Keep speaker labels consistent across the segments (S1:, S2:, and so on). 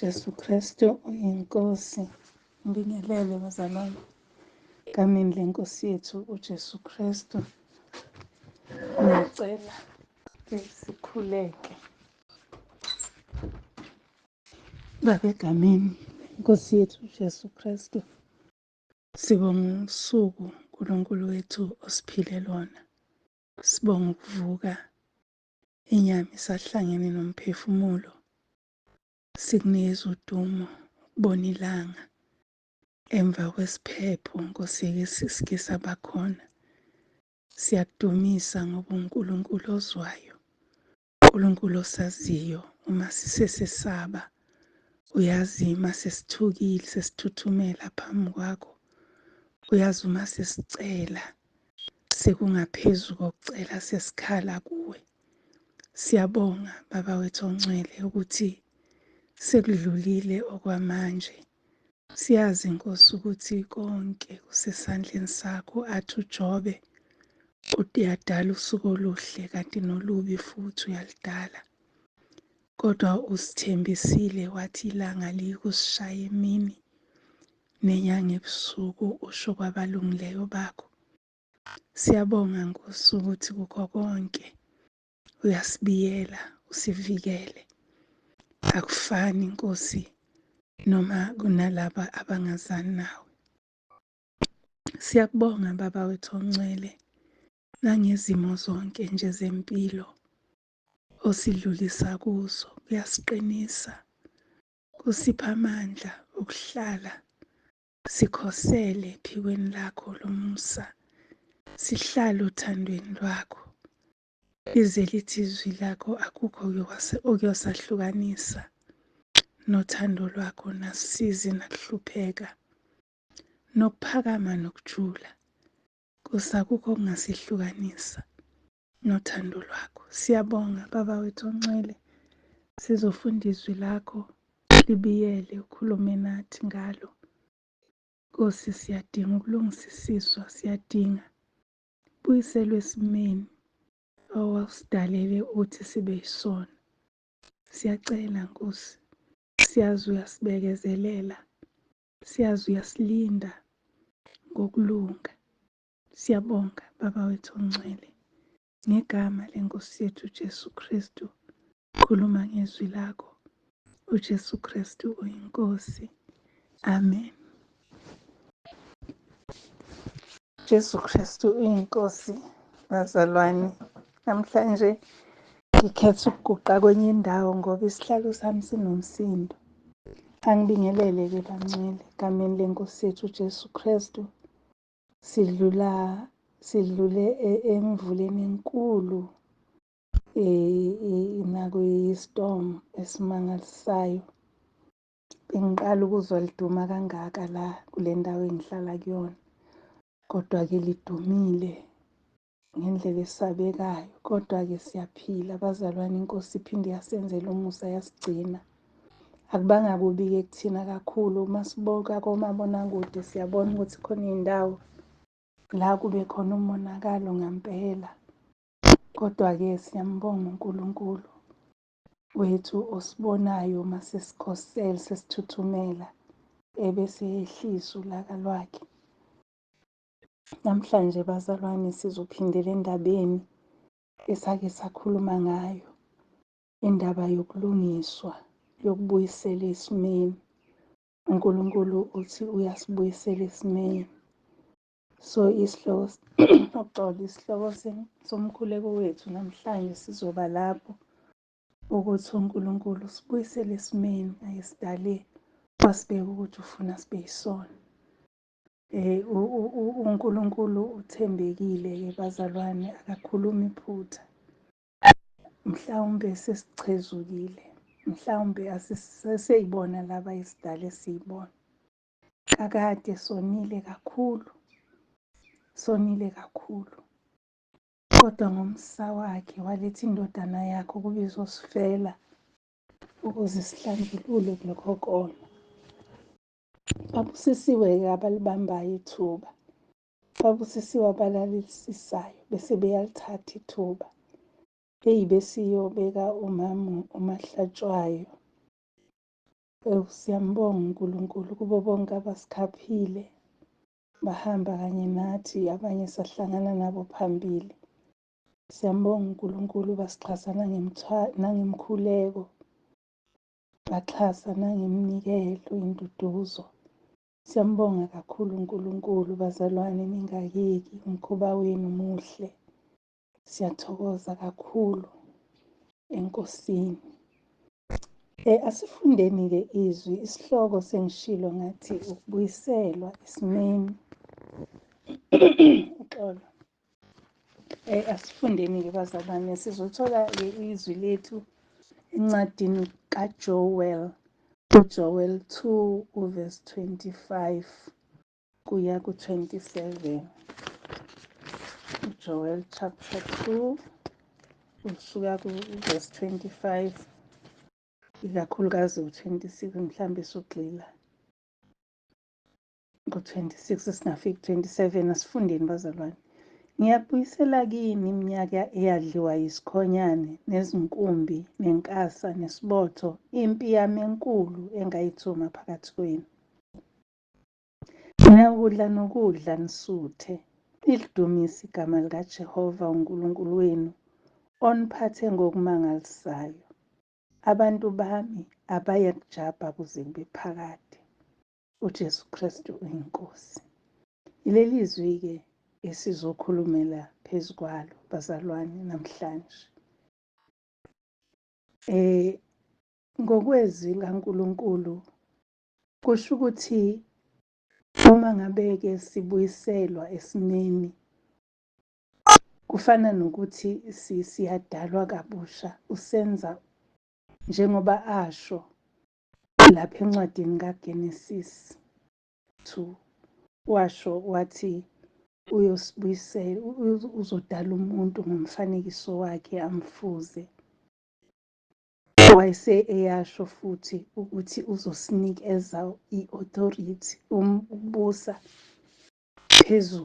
S1: Jesu Kristu uyiNkosi. Ngibingelele bazalwane egameni leNkosi yethu uJesu Kristu. Ngiyacela ke sikhuleke. Baba egameni leNkosi yethu uJesu Kristu, sibonga usuku uNkulunkulu wethu osiphile lona. Sibonga ukuvuka inyama isahlangene nomphefumulo. Sikunikeza udumo ukubona ilanga emva kwesiphepho Nkosi sike saba khona. Siyakudumisa ngoba uNkulunkulu ozwayo, uNkulunkulu osaziyo uma sisesesaba, uyazi uma sesithukile sesithuthumela phambi kwakho, uyazi uma sesicela sekungaphezu kokucela sesikhala kuwe. Siyabonga Baba wethu ongcwele ukuthi sekudlulile okwamanje. Siyazi Nkosi ukuthi konke kusesandleni sakho. Athi uJobe uyadala usuku oluhle kanti nolubi futhi uyalidala. Kodwa usithembisile wathi ilanga liyikusishaya emini nenyanga ebusuku, usho kwabalungileyo bakho. Siyabonga Nkosi ukuthi kukho konke uyasibiyela, usivikele. Akufani Nkosi noma kunalaba abangazani nawe. Siyakubonga Baba wethu ongcwele nangezimo zonke nje zempilo osidlulisa kuzo. Kuyasiqinisa, kusipha amandla okuhlala sikhosele ephikweni lakho lomusa, sihlale othandweni lwakho. Lize lithi izwi lakho akukho okuyosahlukanisa nothando lwakho, nasizi nakuhlupheka, nokuphakama nokujula. Nkosi, akukho okungasihlukanisa nothando lwakho. Siyabonga Baba wethu ongcwele, sizofunda izwi lakho, libiyele, ukhulume nathi ngalo. Nkosi, siyadinga ukulungisisiswa, siyadinga buyiselwe esimeni owawusidalele ukuthi sibe yisona. Siyacela Nkosi, siyazi uyasibekezelela, siyazi uyasilinda ngokulunga. Siyabonga Baba wethu ongcwele, ngegama leNkosi yethu uJesu Kristu. Khuluma ngezwi lakho. uJesu Kristu uyiNkosi. Amen. Jesu Kristu uyiNkosi. Bazalwane, namhlanje ngikhetha ukuguqa kwenye indawo ngoba isihlalo sami sinomsindo. Angibingelele-ke bangcwele egameni leNkosi yethu uJesu Kristu. Sidlule emvuleni enkulu, nakwi-storm esimangalisayo. Bengiqala ukuzwa liduma kangaka la kule ndawo engihlala kuyona, kodwa-ke lidumile ngendlela esabekayo. Kodwa-ke siyaphila bazalwane, iNkosi iphinde yasenzela umusa yasigcina. Akubanga kubi-ke kuthina kakhulu, uma sibuka komabonakude siyabona ukuthi khona iy'ndawo la kube khona umonakalo ngampela. Kodwa-ke siyambonga uNkulunkulu wethu osibonayo uma sesikhosele, sesithuthumela, ebese ehlisa ulaka lwakhe. Namhlanje bazalwane sizophindela endabeni esake sakhuluma ngayo, indaba yokulungiswa, yokubuyisela esimeni. uNkulunkulu uthi uyasibuyisela esimeni. So isihloko uxolo, isihloko somkhuleko wethu namhlanje sizoba lapho ukuthi uNkulunkulu usibuyisele esimeni ayesidale wasibeka ukuthi ufuna sibe yisona. uNkulunkulu uthembekile-ke bazalwane, akakhulumi iphutha. Mhlawumbe sesichezukile, mhlawumbe asiseyibona laba esidale siyibona. Kakade sonile kakhulu, sonile kakhulu. Kodwa ngomsa wakhe waletha indodana yakhe ukuba izosifela ukuze sihlanjululwe kulokho kona. Babusisiwe-ke abalibambayo ithuba, babusisiwe abalalelisisayo bese beyalithatha ithuba. Eyi, besiyobeka umama uMahlatshwayo Ewu, siyambonga uNkulunkulu kubo bonke abasikhaphile, bahamba kanye nathi, abanye sahlangana nabo phambili. Siyambonga uNkulunkulu, basixhasa nangemkhuleko, baxhasa nangeminikelo, induduzo. Siyambonga kakhulu uNkulunkulu, bazalwane, ningayeki, umkhuba wenu muhle. Siyathokoza kakhulu eNkosini. Asifundeni-ke izwi, isihloko sengishilo ngathi ukubuyiselwa esimeni. Uxolo. Asifundeni-ke bazalwane, sizothola-ke izwi lethu encwadini kaJoel, uJoel 2 uverse 25 kuya ku-27. UJoel chapter 2 usuka ku-verse 25 ikakhulukazi u-26, mhlawumbe sugxila ku-26 singafiki ku-27. Asifundeni bazalwane. Ngiyakubuyisela kini iminyaka eyadliwa yisikhonyane nezinkumbi nenkasa nesibotho, impi yami enkulu engayithuma phakathi kwenu. Niyakudla nokudla nisuthe, nilidumise igama likaJehova uNkulunkulu wenu oniphathe ngokumangalisayo. Abantu bami abayakujabha kuze kube phakade. UJesu Kristu uyiNkosi. Yileli zwi-ke esizokhulumela phezu kwalo bazalwane namhlanje. Ngokwezwi likaNkulunkulu kusho ukuthi uma ngabe-ke sibuyiselwa esimeni, kufana nokuthi siyadalwa kabusha, usenza njengoba asho lapha encwadini kaGenesis 2, washo wathi uyosibuyisela, uzodala umuntu ngomfanekiso wakhe amfuze. Wayese eyasho futhi ukuthi uzosinikeza i-authority, ukubusa phezu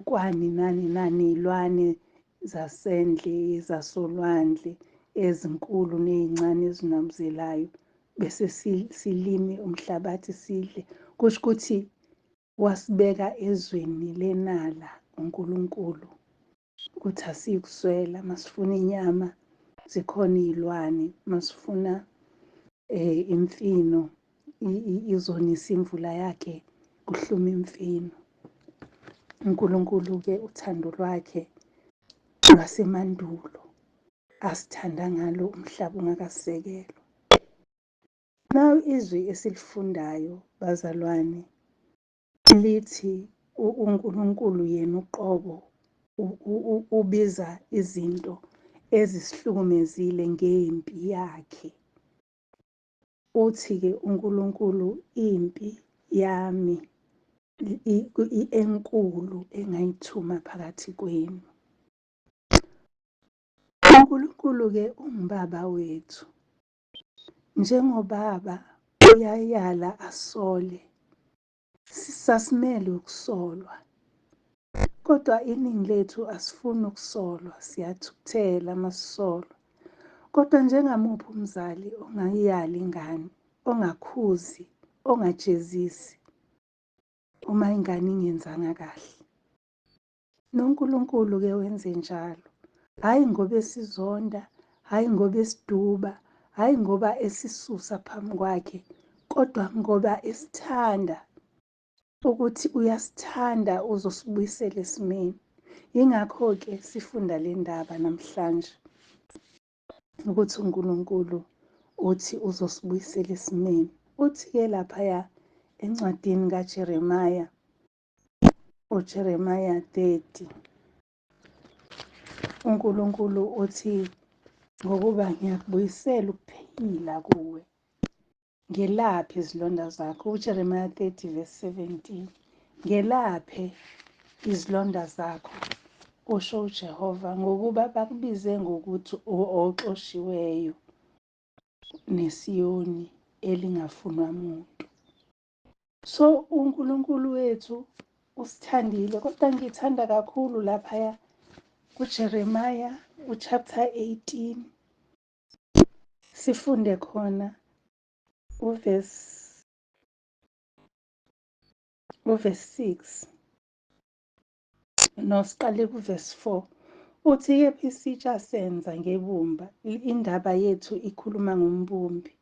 S1: kwani nani nani, iy'lwane zasendle, zasolwandle, ezinkulu ney'ncane ezinambuzelayo, bese silime umhlabathi sidle. Kusho ukuthi wasibeka ezweni lenala uNkulunkulu, ukuthi asiyikuswela. Masifuna inyama zikhona iy'lwane, masifuna imfino izonisa imvula yakhe kuhluma imfino. uNkulunkulu-ke uthando lwakhe lwasemandulo asithanda ngalo umhlaba ungakasekelwa. Nawu izwi esilifundayo bazalwane lithi uNkulunkulu yena uqobo ubiza izinto ezisihlukumezile ngempi yakhe. Uthi-ke uNkulunkulu, impi yami enkulu engayithuma phakathi kwenu. UNkulunkulu-ke ungubaba wethu. Njengobaba uyayala asole, sasimele ukusolwa. Kodwa iningi lethu asifuni ukusolwa, siyathukuthela masisolwa. Kodwa njengamuphi umzali ongayiyali ingane, ongakhuzi, ongajezisi uma ingane ingenzanga kahle? NoNkulunkulu-ke wenze njalo. Hhayi ngoba esizonda, hhayi ngoba esiduba, hhayi ngoba esisusa phambi kwakhe, kodwa ngoba esithanda, ukuthi uyasithanda uzosibuyisela esimeni. Yingakho-ke sifunda le ndaba namhlanje, ukuthi uNkulunkulu uthi uzosibuyisela esimeni. Uthi-ke laphaya encwadini kaJeremiya, uJeremiya 30, uNkulunkulu uthi, ngokuba ngiyakubuyisela ukuphila kuwe, ngelaphe izilonda zakho. UJeremiya 30 verse 17, ngelaphe izilonda zakho, usho uJehova, ngokuba bakubize ngokuthi oxoshiweyo neSiyoni elingafunwa muntu. So uNkulunkulu wethu usithandile, kodwa ngithanda kakhulu laphaya kuJeremiya uchapter 18, sifunde khona Uvesi 6, no, siqale kuvesi 4. Uthi kephi isitsha senza ngebumba. Indaba yethu ikhuluma ngombumbi.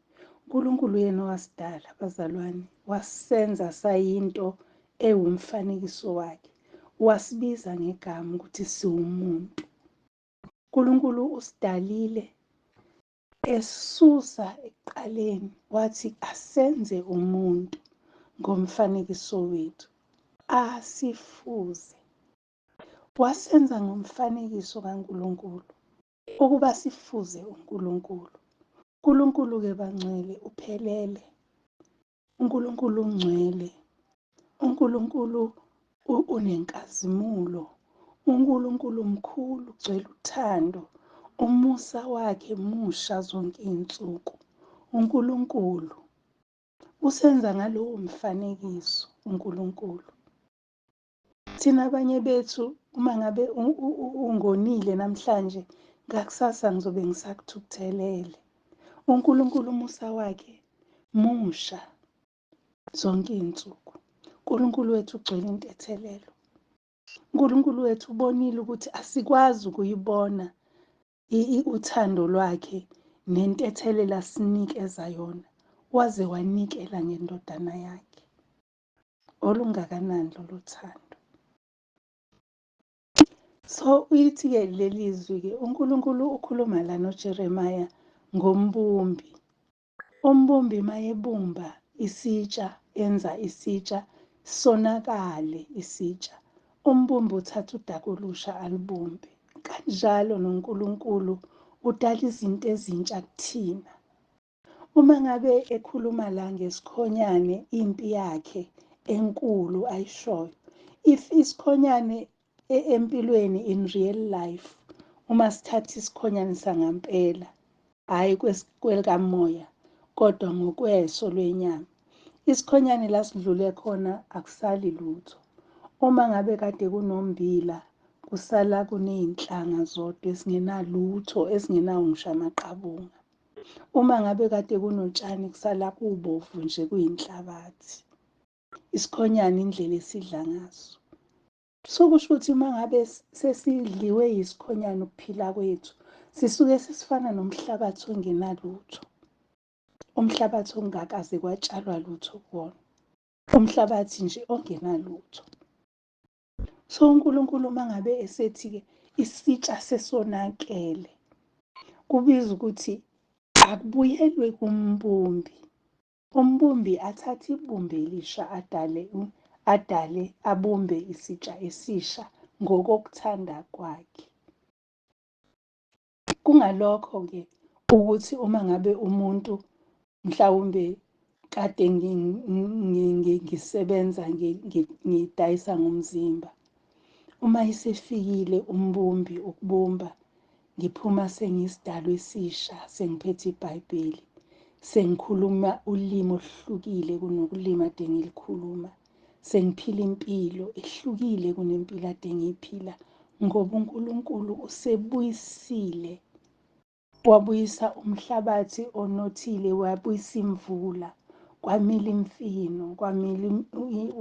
S1: uNkulunkulu yena owasidala, bazalwane, wasenza sayinto ewumfanekiso wakhe, wasibiza ngegama ukuthi siwumuntu. uNkulunkulu usidalile esusa ekuqaleni, wathi asenze umuntu ngomfanekiso wethu, asifuze. Wasenza ngomfanekiso kaNkulunkulu ukuba sifuze uNkulunkulu. uNkulunkulu-ke bangcwele uphelele, uNkulunkulu ungcwele, uNkulunkulu unenkazimulo, uNkulunkulu mkhulu, ugcwele uthando, umusa wakhe musha zonke iy'nsuku. uNkulunkulu usenza ngalowo mfanekiso. uNkulunkulu, thina abanye bethu, uma ngabe ungonile namhlanje, ngakusasa ngizobe ngisakuthukuthelele. uNkulunkulu umusa wakhe musha zonke iy'nsuku. uNkulunkulu wethu ugcwele intethelelo. uNkulunkulu wethu ubonile ukuthi asikwazi ukuyibona uthando lwakhe nentethelelo asinikeza yona, waze wanikela ngendodana yakhe. Olungakanani lolu thando! So ithi-ke leli zwi-ke, uNkulunkulu ukhuluma la noJeremiah ngombumbi. Umbumbi mayebumba isitsha, enza isitsha sonakale isitsha, umbumbi uthatha udaka olusha alubumbe. Kanjalo noNkulunkulu udala izinto ezintsha kuthina. Uma ngabe ekhuluma la ngesikhonyane, impi yakhe enkulu ayishoyo, if isikhonyane empilweni, in real life, uma sithatha isikhonyane sangampela, hhayi kwelikamoya, kodwa ngokweso lwenyama, isikhonyane la sidlule khona akusali lutho. Uma ngabe kade kunommbila, kusala kuney'nhlanga zodwa ezingenalutho, ezingenawo ngisho amaqabunga. Uma ngabe kade kunotshani, kusala kubovu nje, kuyinhlabathi. Isikhonyane indlela esidla ngaso. So kusho ukuthi uma ngabe sesidliwe yisikhonyane ukuphila kwethu, sisuke sesifana nomhlabathi ongenalutho, umhlabathi ongakaze kwatshalwa lutho kuwona, umhlabathi nje ongenalutho. So uNkulunkulu uma ngabe esethi-ke isitsha sesonakele, kubiza ukuthi akubuyelwe kumbumbi. Umbumbi athathe ibumba elisha, adale abumbe isitsha esisha ngokokuthanda kwakhe. Kungalokho-ke ukuthi uma ngabe umuntu mhlawumbe kade ngisebenza ngidayisa ngomzimba, uma isefikile umbumbi ukubumba, ngiphuma sengiyisidalwa esisha, sengiphethe iBhayibheli, sengikhuluma ulimi oluhlukile kunokulimi ade ngilikhuluma, sengiphila impilo ehlukile kunempilo ade ngiyiphila, ngoba uNkulunkulu usebuyisile, wabuyisa umhlabathi onothile, wabuyisa imvula, kwamila imfino, kwamila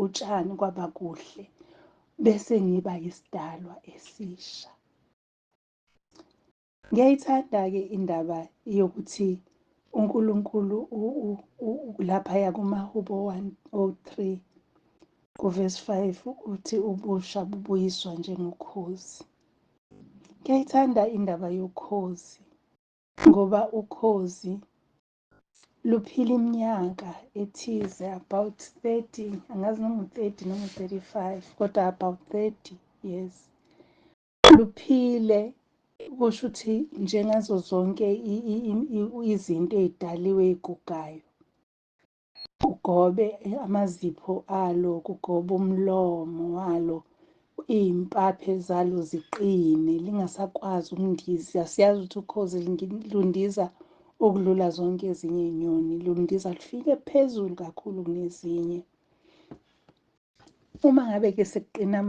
S1: utshani, kwaba kuhle, bese ngiba isidalwa esisha. Ngiyayithanda-ke indaba yokuthi uNkulunkulu laphaya kumaHubo 103 kuvesi 5 uthi ubusha bubuyiswa njengokhozi. Ngiyayithanda indaba yokhozi, ngoba ukhozi luphila iminyaka ethize, about 30, angazi noma u-30 noma u-35, kodwa about 30 years. Luphile, kusho ukuthi njengazo zonke izinto ey'daliwe ey'gugayo, kugobe amazipho alo, kugobe umlomo walo, iy'mpaphe zalo ziqine, lingasakwazi ukundiza. Siyazi ukuthi ukhozi lundiza ukudlula zonke ezinye iy'nyoni, lundiza lufike phezulu kakhulu kunezinye. Uma ngabe-ke sekuqina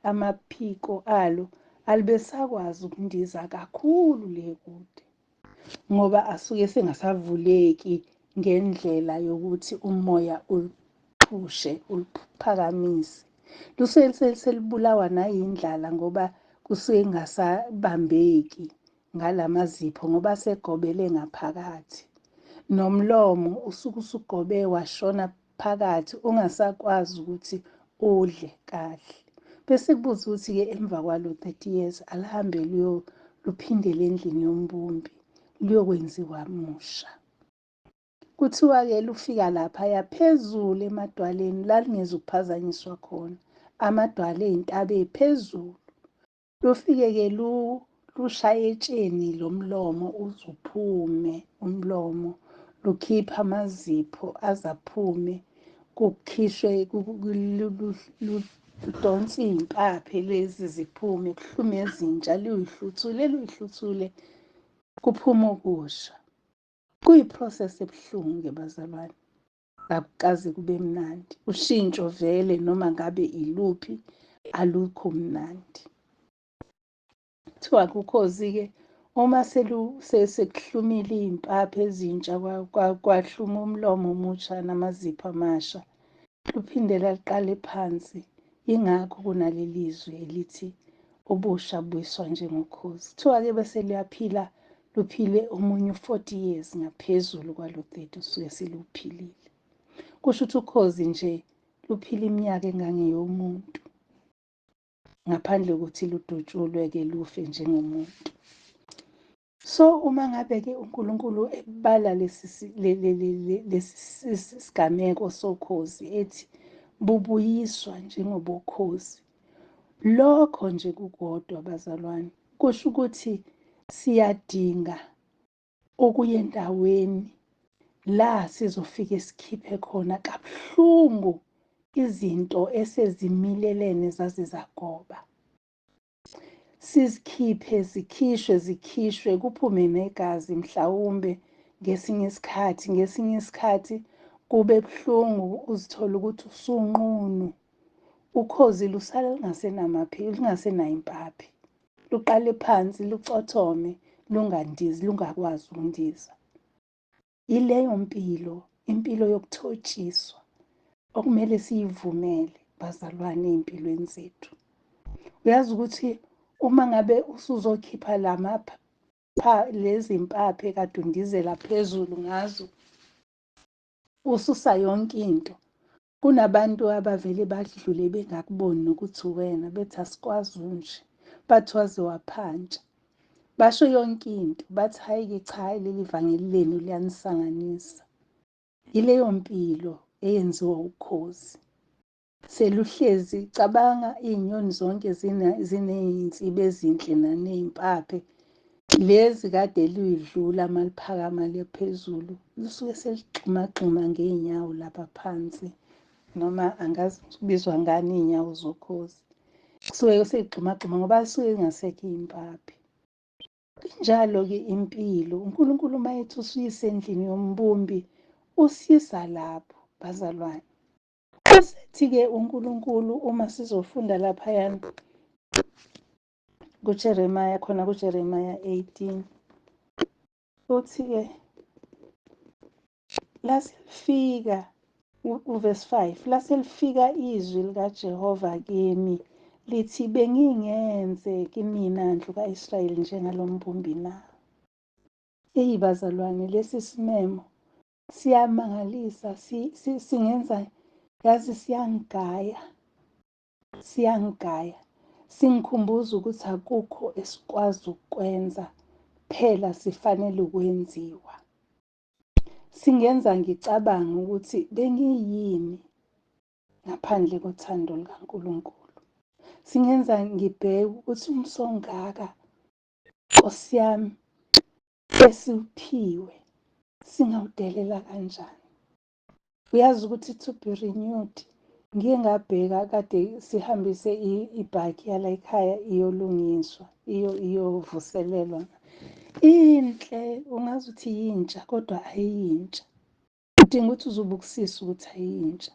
S1: amaphiko alo, alibe sakwazi ukundiza kakhulu le kude, ngoba asuke sengasavuleki. ngendlela yokuthi umoya uluphushe, uluphakamise. Lusuke selibulawa nayindlala ngoba kusuke kungasabambeki ngalamazipho ngoba segobele ngaphakathi. Nomlomo usuke usugobe washona phakathi ungasakwazi ukuthi udle kahle. Bese kubuza ukuthi-ke emva kwalo 30 years alihambe luphindele endlini yombumbi luyokwenziwa musha. Kuthiwa-ke lufika laphaya phezulu emadwaleni la lingezukuphazanyiswa khona, amadwala ey'ntaba ey'phezulu. Lufike-ke lushaye etsheni lo mlomo uze uphume umlomo, lukhiphe amazipho aze aphume, kukhishwe ludonse iy'mpaphe lezi ziphume, kuhlume ezintsha, luyihluthule luyihluthule kuphume okusha. Kuyi-process ebuhlungu-ke bazalwane, akukaze kube mnandi. Ushintsho vele noma ngabe iluphi alukho mnandi. Kuthiwa kukhozi-ke uma sekuhlumile iy'mpaphe ezintsha kwahluma umlomo omusha namazipho amasha, luphindela luqale phansi. Yingakho kunaleli zwi elithi ubusha buyiswa njengokhozi. Kuthiwa-ke bese luyaphila, luphile omunye u-40 years ngaphezulu kwalo 30 osuke seluphilile. Kusho ukuthi ukhozi nje luphila iminyaka engangeyomuntu, ngaphandle kokuthi ludutshulwe-ke lufe njengomuntu. So uma ngabe-ke uNkulunkulu ebala lesi sigameko sokhozi ethi bubuyiswa njengobukhozi, lokho nje kukodwa bazalwane kusho ukuthi siyadinga ukuya endaweni la sizofike sikhiphe khona kabuhlungu izinto esezimilelene zaze zagoba. Sizikhiphe, zikhishwe, zikhishwe, kuphume negazi mhlawumbe ngesinye isikhathi, ngesinye isikhathi kube buhlungu uzithole ukuthi usunqunu. Ukhozi lusala lungasenamaphiko, lungasenayo impaphe. Luqale phansi, lucothome, lungandizi, lungakwazi ukundiza. Yileyo mpilo, impilo yokuthotshiswa okumele siyivumele bazalwane ey'mpilweni zethu. Uyazi ukuthi uma ngabe usuzokhipha lezi mpaphe kade undizela phezulu ngazo, ususa yonke into. Kunabantu abavele badlule bengakuboni nokuthi uwena, bethi asikwazi unje, bathi waze waphantsha. Basho yonke into, bathi hhayi-ke cha, leli vangeli lenu liyanisanganisa. Yileyo mpilo eyenziwa ukhozi. Seluhlezi, cabanga iy'nyoni zonke ziney'nsiba ezinhle naney'mpaphe. Lezi kade luyidlula maliphakama le phezulu, lusuke seligxumagxuma ngey'nyawo lapha phansi, noma angazi kubizwa ngani iy'nyawo zokhozi. Kusuke seyigxumagxuma ngoba suke kungasekho iy'mpaphe. Injalo-ke impilo, uNkulunkulu uma ethi usuyise endlini yombumbi, usiyisa lapho bazalwane. Usethi-ke uNkulunkulu uma sizofunda laphayana kuJeremiah, khona kuJeremiah 18, uthi-ke laselifika uverse 5, laselifika izwi likaJehova kimi lithi, bengingenze kinina ndlu kaIsrayeli njengalombumbi na? Eyi bazalwane, lesi simemo siyamangalisa, singenza yazi siyangigaya, siyangigaya, singikhumbuza ukuthi akukho esikwazi ukukwenza, phela sifanele ukwenziwa. Singenza ngicabange ukuthi bengiyini ngaphandle kothando lukaNkulunkulu. Singenza ngibheke ukuthi umsongaka Nkosi yami esiwuphiwe singawudelela kanjani. Uyazi ukuthi to be renewed, ngike ngabheka kade sihambise ibhaki yala ekhaya iyolungiswa, iyovuselelwa. Inhle, ungazi ukuthi yintsha kodwa ayiyintsha. Udinga ukuthi uzobukisisa ukuthi ayiyintsha.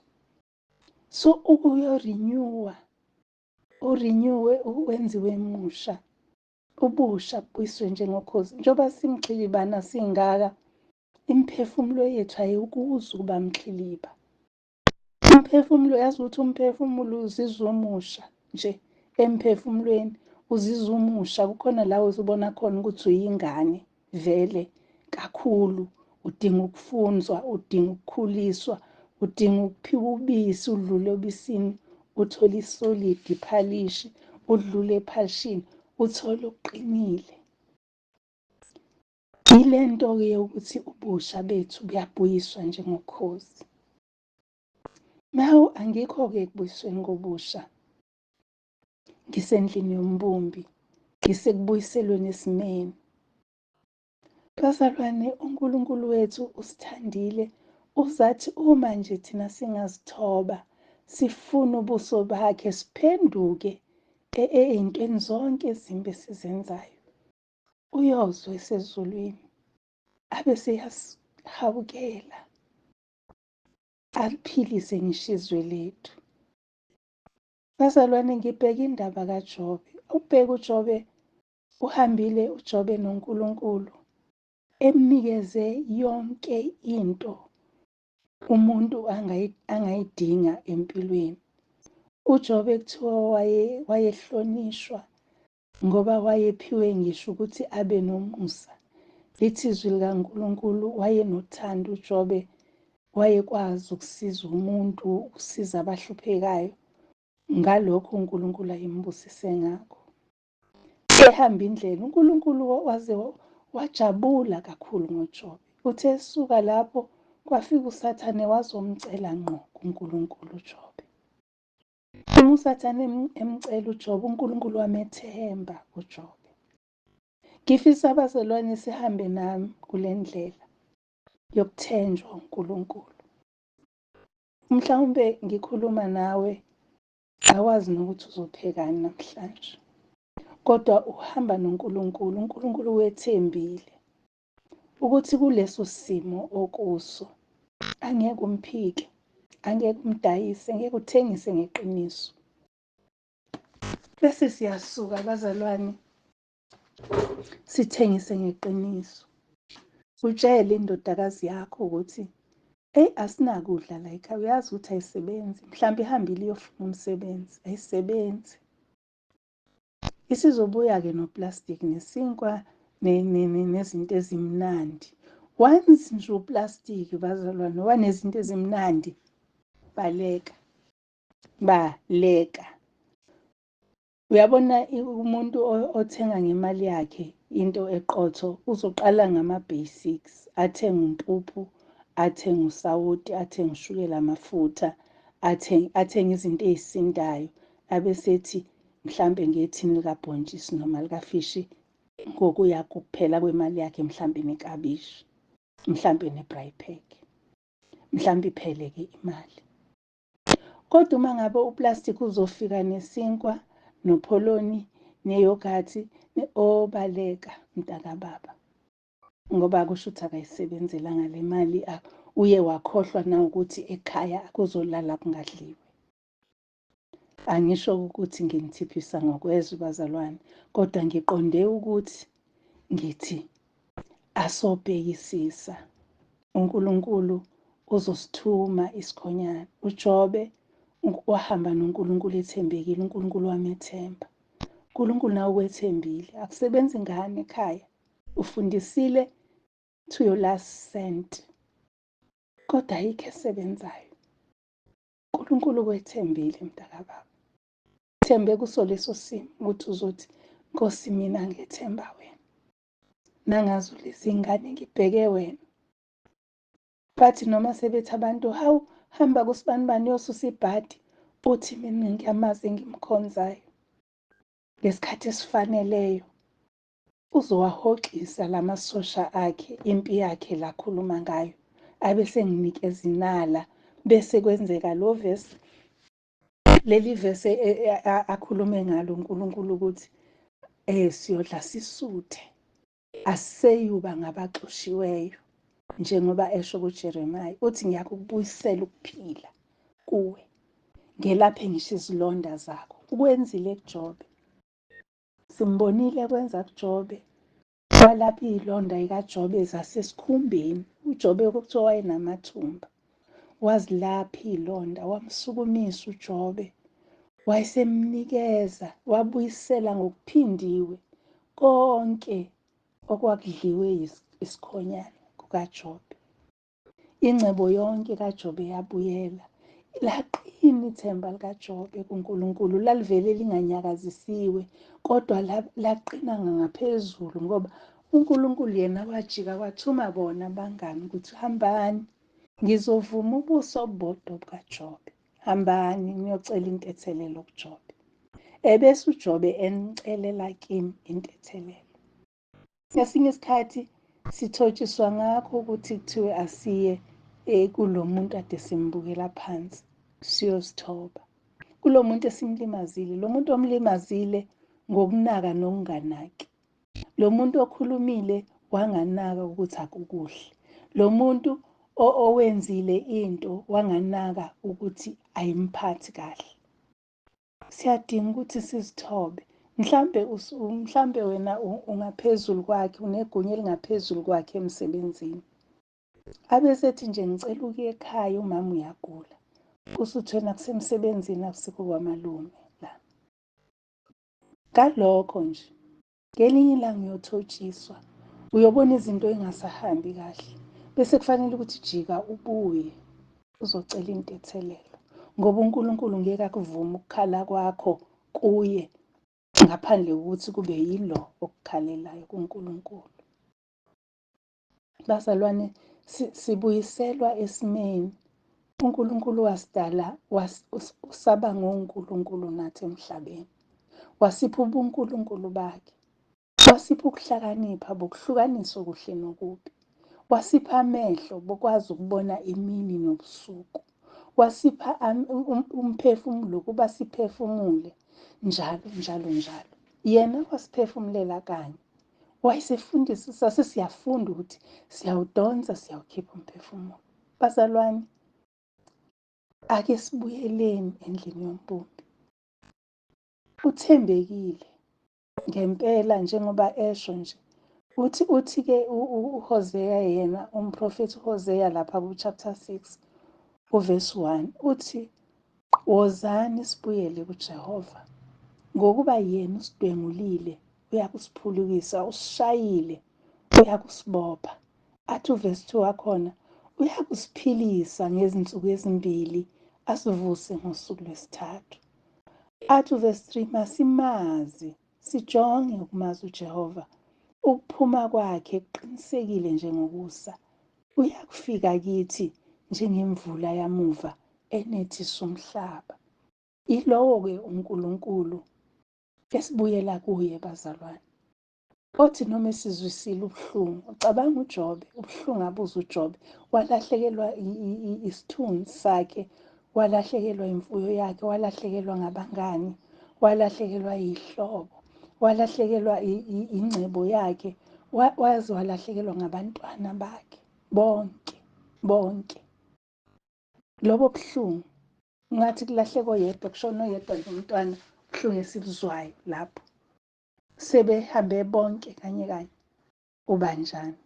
S1: So ukuyo-renewa, urenewe, wenziwe musha, ubusha buyiswe njengokhozi. Njengoba simxhilibana singaka, Imiphefumulo yethu ayikuzi ukuba mxhiliba. Umphefumulo, yazi ukuthi umphefumulo uzizwa umusha nje emphefumulweni, uzizwa umusha. Kukhona la uzibona khona ukuthi uyingane vele kakhulu, udinga ukufunzwa, udinga ukukhuliswa, udinga ukuphiwa ubisi, udlule obisini uthole isolid iphalishi, udlule ephalishini uthole okuqinile. Yile nto-ke yokuthi ubusha bethu buyabuyiswa njengokhozi. Nawu angikho-ke ekubuyisweni kobusha, ngisendlini yombumbi, ngisekubuyiselweni esimeni. Bazalwane, uNkulunkulu wethu usithandile, uzathi uma nje thina singazithoba, sifune ubuso bakhe, siphenduke ey'ntweni zonke ezimbi esizenzayo, uyozwa esezulwini abe seyasihawukela, aliphilise ngisho izwe lethu. Bazalwane, ngibheke indaba kaJobe. Ubheke uJobe, uhambile uJobe noNkulunkulu, emnikeze yonke into umuntu angayidinga empilweni. UJobe kuthiwa wayehlonishwa ngoba wayephiwe ngisho ukuthi abe nomusa. Lithi izwi likaNkulunkulu wayenothando uJobe, wayekwazi ukusiza umuntu, ukusiza abahluphekayo. Ngalokho uNkulunkulu ayembusise ngakho. Ehamba indlela, uNkulunkulu waze wajabula kakhulu ngoJobe. Uthe esuka lapho kwafika uSathane wazomcela ngqo kuNkulunkulu uJobe. Uma uSathane emcela uJobe, uNkulunkulu wamethemba uJobe. Ngifisa abazalwane sihambe nami kule ndlela yokuthenjwa uNkulunkulu. Mhlawumbe ngikhuluma nawe awazi nokuthi uzophekani namhlanje, kodwa uhamba noNkulunkulu. uNkulunkulu wethembile ukuthi kuleso simo okuso angeke umphike, angeke umdayise, ngeke uthengise ngeqiniso. Bese siyasuka bazalwane, sithengise ngeqiniso. Utshele indodakazi yakho ukuthi eyi asinakudla la ekhaya, uyazi ukuthi ayisebenzi, mhlawumbe ihambile iyofuna umsebenzi, ayisebenzi. Isizobuya-ke noplastic nesinkwa nezinto ezimnandi. Once nje uplastic bazalwane wanezinto ezimnandi, baleka, baleka. Uyabona umuntu othenga ngemali yakhe into eqotho uzoqala ngama-basics, athenge umpuphu, athenge usawoti, athenge ushukela, amafutha, athenge izinto ey'sindayo, abesethi mhlampe ngethini likabhontshisi noma likafishi ngokuya kuphela kwemali yakhe, mhlampe nekabishi, mhlampe ne-braai pack, mhlampe iphele-ke imali. Kodwa uma ngabe uplastic uzofika nesinkwa nopholoni neyogathi, obaleka mntakababa, ngoba kusho ukuthi akayisebenzelanga le mali, uye wakhohlwa na ukuthi ekhaya kuzolala kungadliwe. Angisho ukuthi nginithiphisa ngokwezwe bazalwane, kodwa ngiqonde ukuthi ngithi asobhekisisa. uNkulunkulu uzosithuma isikhonyana. UJobe wahamba noNkulunkulu ethembekile, uNkulunkulu wamethemba. uNkulunkulu nawe ukwethembile, akusebenzi ngane ekhaya, ufundisile to your last cent, kodwa ayikho esebenzayo. uNkulunkulu ukwethembile mntakababa. Thembe kuso leso simo ukuthi uzothi Nkosi mina ngethemba wena, nangazo lezi ngane ngibheke wena. Bathi noma sebethi abantu hawu hamba kusibanibani yosusa ibhadi, uthi mina ngiyamazi engimkhonzayo. Ngesikhathi esifaneleyo uzowahoxisa lamasosha akhe, impi yakhe lakhuluma ngayo, abe senginikeza inala, bese kwenzeka lo verse, leli verse akhulume ngalo uNkulunkulu ukuthi siyodla sisuthe, aseyuba ngabaxoshiweyo, njengoba esho kuJeremiah, uthi ngiyakubuyisela ukuphila kuwe, ngelaphe ngisho izilonda zakho. Ukwenzile kuJobe, simbonile kwenza kuJobe. Walapha iy'londa yikaJobe zasesikhumbeni. UJobe kuthiwa wayenamathumba. Wazilapha iy'londa, wamsukumisa uJobe. Wayesemnikeza, wabuyisela ngokuphindiwe konke okwakudliwe isikhonyane kukaJobe. Ingcebo yonke kaJobe yabuyela. Laqina ithemba likaJobe kuNkulunkulu, lalivele linganyakazisiwe, kodwa laqina ngaphezulu, ngoba uNkulunkulu yena wajika wathuma bona abangani ukuthi hambani, ngizovuma ubuso obubodwa bukaJobe, hambani niyocela intethelelo kuJobe. Ebese uJobe enicelela kimi intethelelo. Ngesinye isikhathi sithotshiswa ngakho ukuthi kuthiwe asiye kulo muntu ade simbukela phansi, siyozithoba kulo muntu esimlimazile, lo muntu omlimazile ngokunaka nokunganaki, lo muntu okhulumile wanganaka ukuthi akukuhle, lo muntu owenzile into wanganaka ukuthi ayimphathi kahle. Siyadinga ukuthi sizithobe. Mhlambe wena ungaphezulu kwakhe, unegunya elingaphezulu kwakhe emsebenzini. Abesethi nje ngicela ukuya ekhaya, umama uyagula. Usuthi wena kusemsebenzini, akusikho kwamalume la. Ngalokho nje, ngelinye ilanga uyothotshiswa, uyobona izinto engasahambi kahle. Bese kufanele ukuthi jika ubuye uzocela intethelelo, ngoba uNkulunkulu ngeke akuvume ukukhala kwakho kuye ngaphandle kokuthi kube yilo okukhalelayo kuNkulunkulu. Bazalwane, sibuyiselwa esimeni. uNkulunkulu wasidala, usaba ngoNkulunkulu nathi emhlabeni. Wasipha ubuNkulunkulu bakhe. Wasipha ukuhlakanipha bokuhlukanisa okuhle nokubi. Wasipha amehlo bokwazi ukubona imini nobusuku. Wasipha umphefumulo ukuba siphefumule njalo njalo njalo. Yena wasiphefumulela kanye. Wayesefundisa, sasesiyafunda ukuthi siyawudonsa, siyawukhipha umphefumulo. Bazalwane, ake sibuyeleni endlini yombumbi. Uthembekile ngempela njengoba esho nje. Uthi-ke uHosea yena, umprofethi uHosea lapha ku-chapter 6 uverse 1 uthi, wozani sibuyele kuJehova, ngokuba yena usidwengulile, uyakusiphulukisa, usishayile, uyakusibopha. Athi uverse 2 wakhona, uyakusiphilisa ngezinsuku ezimbili, asivuse ngosuku lwesithathu. Athi uverse 3, masimazi, sijonge ukumazi uJehova, ukuphuma kwakhe kuqinisekile njengokusa, uyakufika kithi njengemvula yamuva enethisa umhlaba. Yilowo-ke uNkulunkulu esibuyela kuye bazalwane, othi noma esizwisile ubuhlungu. Ucabanga uJobe, ubuhlungu abuza uJobe, walahlekelwa isithunzi sakhe, walahlekelwa imfuyo yakhe, walahlekelwa ngabangani, walahlekelwa yihlobo, walahlekelwa ingcebo yakhe, waze walahlekelwa ngabantwana bakhe bonke bonke. Lobo buhlungu, ngathi kulahleka oyedwa, kushona oyedwa nje umntwana, ubuhlungu esibuzwayo lapho sebehambe bonke kanye kanye, ubanjani?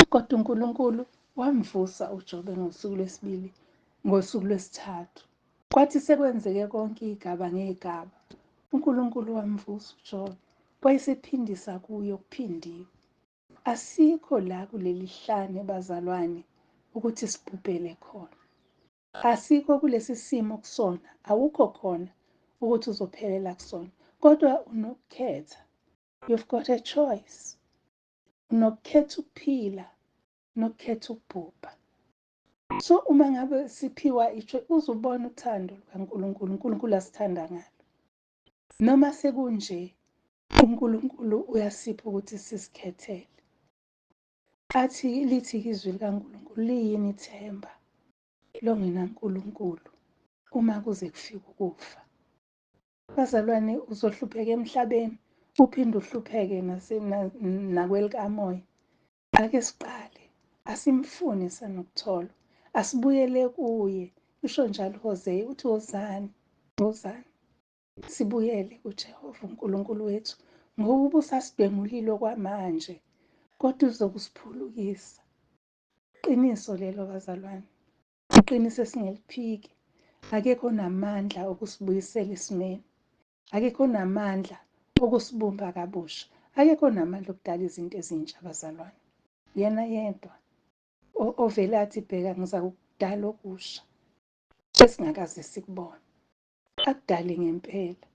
S1: Kodwa uNkulunkulu wamvusa uJobe ngosuku lwesibili, ngosuku lwesithathu. Kwathi sekwenzeke konke igaba ngegaba, uNkulunkulu wamvusa uJobe, wayesephindisa kuye okuphindiwe. Asikho la kuleli hlane bazalwane ukuthi sibhubhele khona. Asikho kulesi simo kusona, awukho khona ukuthi uzophelela kusona, kodwa unokukhetha. You've got a choice. Unokukhetha ukuphila, unokukhetha ukubhubha. So uma ngabe siphiwa ichoice, uzubona uthando lukaNkulunkulu, uNkulunkulu asithanda ngalo. Noma sekunje, uNkulunkulu uyasipha ukuthi sizikhethele. Athi lithi izwi likaNkulunkulu, liyini ithemba longenaNkulunkulu uma kuze kufike ukufa? Bazalwane, uzohlupheka emhlabeni, uphinde uhlupheke nakwelikamoya. Ake siqale, asimfune sanokutholwa, asibuyele kuye. Usho njalo uHosea, uthi wozani, wozani sibuyele kuJehova uNkulunkulu wethu, Ngoba ubusasidwengulile okwamanje, kodwa uzokusiphulukisa. Qiniso lelo bazalwane. Iqiniso esingeliphike. Akekho onamandla okusibuyisela esimeni. Akekho onamandla okusibumba kabusha. Akekho onamandla okudala izinto ezintsha bazalwane. Yena yedwa ovele athi bheka ngiza kukudala okusha esingakaze sikubone. Akudale ngempela.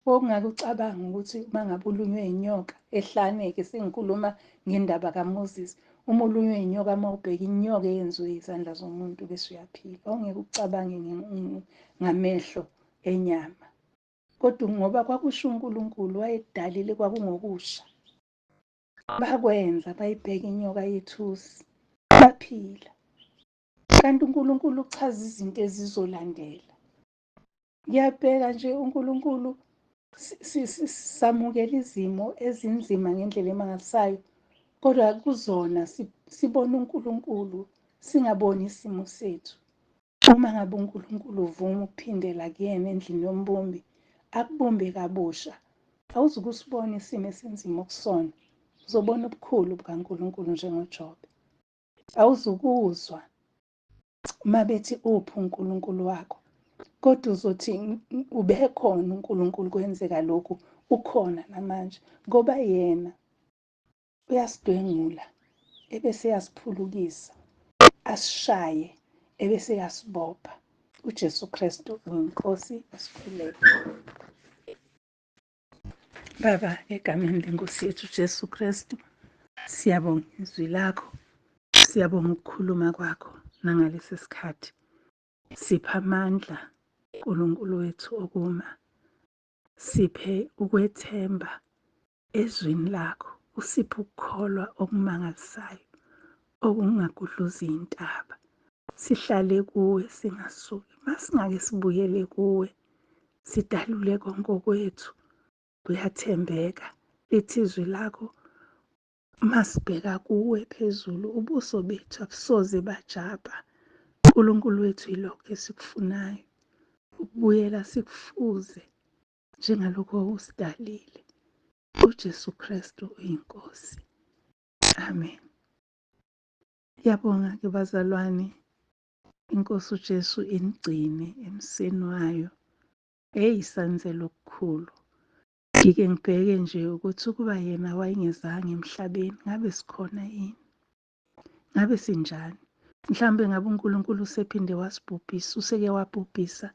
S1: Ongake ucabange ukuthi uma ngabe ulunywe inyoka ehlane-ke sengikhuluma ngendaba kaMoses, uma ulunywe inyoka uma ubheka inyoka eyenziwe izandla zomuntu bese uyaphila. Awungeke ucabange ngamehlo enyama. Kodwa ngoba kwakusho uNkulunkulu wayedalile kwakungokusha. Bakwenza bayibheka inyoka yethusi baphila. Kanti uNkulunkulu uchaza izinto ezizolandela. Ngiyabheka nje uNkulunkulu samukela izimo ezinzima ngendlela emangalisayo kodwa kuzona sibona uNkulunkulu singaboni isimo sethu. Uma ngabe uNkulunkulu uvuma ukuphindela kuyena endlini yombumbi akubumbe kabusha, awuzukusibona isimo esinzima okusona, uzobona ubukhulu bukaNkulunkulu njengoJobe. Awuzukuzwa uma bethi uphi uNkulunkulu wakho, kodwa uzothi ubekhona uNkulunkulu kwenzeka lokhu, ukhona namanje ngoba yena uyasidwengula ebese eyasiphulukisa, asishaye ebese eyasibopha. UJesu Kristu uyinkosi esikhuleke. Baba, egameni lenkosi yethu uJesu Kristu, siyabonga izwi lakho, siyabonga ukukhuluma kwakho nangalesi sikhathi. Sipha amandla, uNkulunkulu wethu okuma. Siphe ukwethemba ezwini lakho, usiphe ukukholwa okumangalisayo okungagudluzi intaba. Sihlale kuwe singasuki. Masingake sibuyele kuwe, sidalule konke okwethu. Uyathembeka, lithi izwi lakho masibheka kuwe phezulu, ubuso bethu abusoze bajabha. uNkulunkulu wethu yilokho esikufunayo, ukubuyela sikufuze njengalokho usidalile. UJesu Kristu uyinkosi. Amen. Ngiyabonga ke bazalwane, inkosi uJesu inigcine emseni wayo. Hey, sanzela okukhulu. Ngike ngibheke nje ukuthi ukuba yena wayengezanga emhlabeni ngabe sikhona yini? Ngabe sinjani? Mhlawumbe ngabe uNkulunkulu usephinde wasibhubhisa, useke wabhubhisa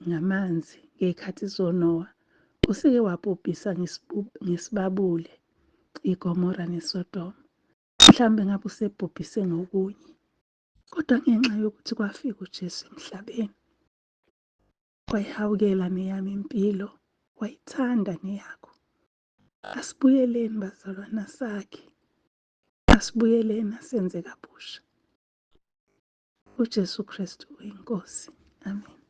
S1: ngamanzi ngey'khathi zoNowa, useke wabhubhisa ngesibabule iGomora neSodoma. Mhlawumbe ngabe usebhubhise ngokunye. Kodwa ngenxa yokuthi kwafika uJesu emhlabeni, wayihawukela neyami impilo, wayithanda neyakho. Asibuyeleni bazalwana sakhe. Asibuyeleni asenze kabusha. UJesu Kristu uyinkosi. Amen.